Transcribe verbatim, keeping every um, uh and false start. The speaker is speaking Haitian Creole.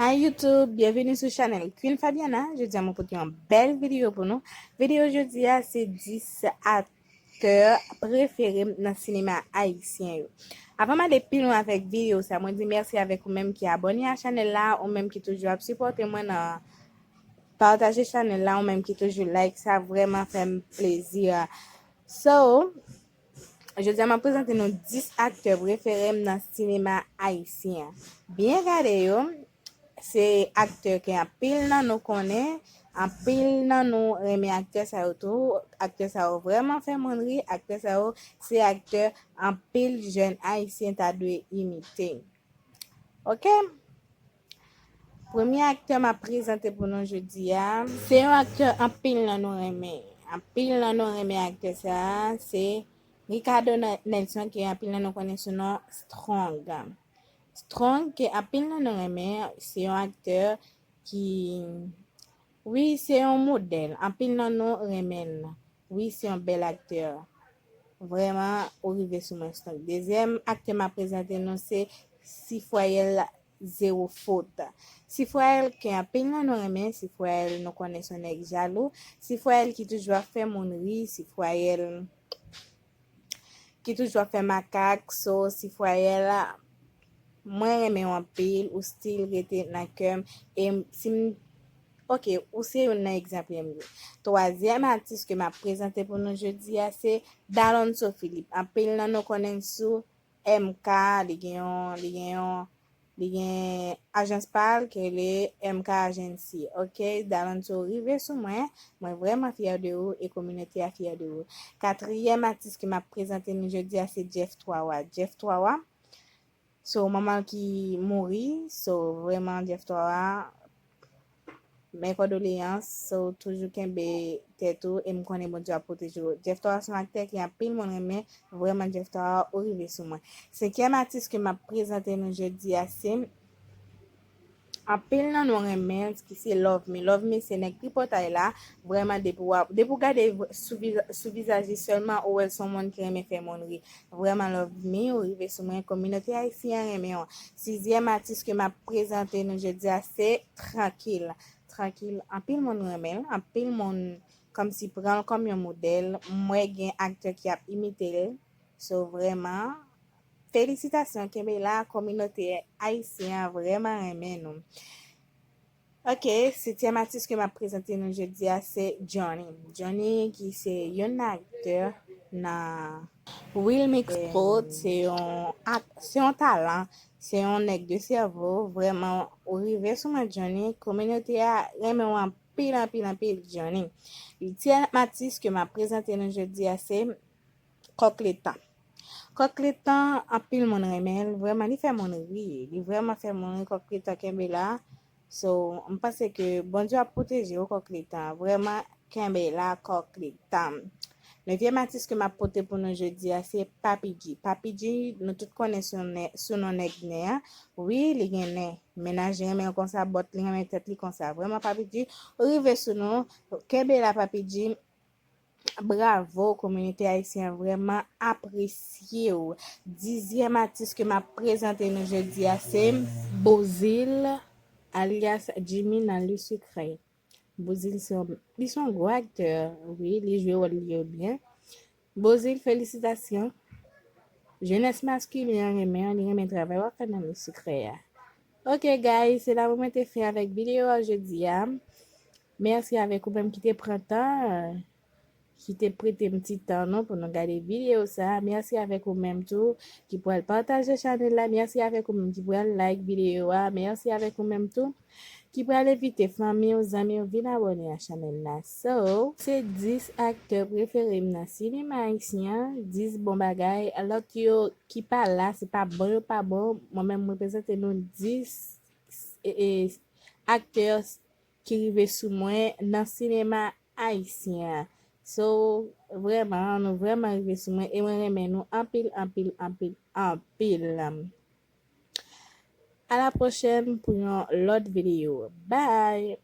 Hi YouTube, byenveni sou chanèl Queen Fabiana. Jodi a mwen pote yon bèl videyo pou nou. Videyo jodi a se dis aktè prefere m nan sinema ayisyen yo. Avan m ale pi lwen avèk videyo sa, mwen di mèsi avèk ou menm ki abòne a chanèl la, ou menm ki toujou ap sipòte mwen nan pataje chanèl la, ou menm ki toujou like, sa vrèman fè m plezi. So, jodi a m ap prezante nou dis aktè prefere m nan sinema ayisyen. Byen gade yo, se aktè ke anpil nan nou konnen, anpil nan nou renmen aktè sa yo tou. Aktè sa yo vrèman fè moun ri, aktè sa yo se aktè anpil jèn ayisyen ta dwe imite. Oke? Premye aktè m ap prezante pou nou jodi a, se yon aktè anpil nan nou renmen. Anpil nan nou renmen aktè sa a, se Ricardo Nelson, ke anpil nan nou konnen sou non Strong. Strong, ke anpil nan nou renmen, se yon aktè ki, wi, se yon modèl. Anpil nan nou renmen l. Wi, se yon bèl aktè. Vrèman, ou rive sou mwen, Strong. Dezyèm aktè m ap prezante nou, se Sifwayèl Zero Fot. Sifwayèl ke anpil nan nou renmen, Sifwayèl nou konnen se yon nèg jalou, Sifwayèl ki toujou ap fè moun ri, Sifwayèl ki toujou ap fè makak, so Sifwayèl, mwen renmen w anpil, ou still rete nan kè m, e si m, oke, ou se youn nan egzanp m yo. Twazyèm atis ke m ap prezante pou nou jodi a, se Dalonso Philippe. Anpil nan nou konnen l sou M K, li gen yon, li gen yon, li gen ajans pa l ke rele M K Agency. Oke, Dalonso rive sou mwen, mwen vrèman fyè de ou e kominote a fyè de ou. Katriyèm atis ke m ap prezante nou jodi a se Jeff Twawa. Jeff Twawa, so manman l ki mouri, so vrèman Jeff Twawa, mes condoléances, so toujou kenbe tèt ou e m konnen Bondye ap pwoteje w. Jeff Twawa se yon aktè ke anpil moun renmen, vrèman Jeff Twawa ou rive sou mwen. Senkyèm atis ke m ap prezante nou jodi a se anpil nan nou renmen, ki se Love Me. Love Me se nèg tripotay la, vrèman depi w ap, depi w gade sou vizaj li sèlman ou wè l se yon moun ki renmen fè moun ri. Vrèman Love Me, ou rive sou mwen, kominote ayisyen an renmen w. Sizyèm atis ke m ap prezante nou jodi a se Trankil. Trankil, anpil moun renmen l, anpil moun kòmsi pran l kòm yon modèl. M wè gen aktè ki ap imite l. So vrèman, felisitasyon, kenbe la, kominote ayisyen an vrèman renmen nou. Oke, setyèm atis ke m ap prezante nou jodi a se Johnny. Johnny ki se youn nan aktè nan Wilmix Prod, se yon ak, se yon talan, se yon nèg de sèvo, vrèman ou rive sou mwen Johnny, kominote a renmen w anpil, anpil, anpil Johnny. Uityèm atis ke m ap prezante nou jodi a se Kòk Letan. Kòk Letan, anpil moun renmen l, vrèman li fè moun ri, li vrèman fè moun ri, Kòk Letan kenbe la. So, m panse ke Bondye ap pwoteje w Kòk Letan, vrèman kenbe la Kòk Letan. Nevyèm atis ke m ap pote pou nou jodi a se Papi G. Papi G, nou tout konnen sou non nèg nen an. Wi, li gen nen. Mennaj li renmen l konsa, bòt li renmen tèt li konsa. Vrèman Papi G, ou rive sou nou, kenbe la Papi G. Bravo, kominote ayisyen an vrèman apresye w. Dizyèm atis ke m ap prezante nou jodi a se Bozil, alyas Jimmy nan Le Secret. Bozil se yon, li se yon gwo aktè, wi, li jwe wòl li yo byen. Bozil, felisitasyon. Jenès maskilen an renmen w, li renmen travay w ap fè nan Le Secret a. Oke guys, se la pou mwen te fen avèk videyo a jodi a. Mèsi avèk ou menm ki te pran tan, ki te prete m ti tan nou pou nou gade videyo sa. Mèsi avèk ou menm tou ki pral pataje chanèl la. Mèsi avèk ou menm ki pral like videyo a. Mèsi avèk ou menm tou ki pral envite fanmi w, zanmi w vin abòne a chanèl la. So, se dis aktè prefere m nan sinema ayisyen an, dis bon bagay. Lòt yo ki pa la, se pa bon yo pa bon. Mwen menm, m reprezante nou dis, e, e, aktè ki rive sou mwen nan sinema ayisyen an. So, vrèman, nou vrèman rive sou mwen e mwen renmen nou anpil, anpil, anpil, anpil. A la pwochèn pou yon lòt videyo. Bye!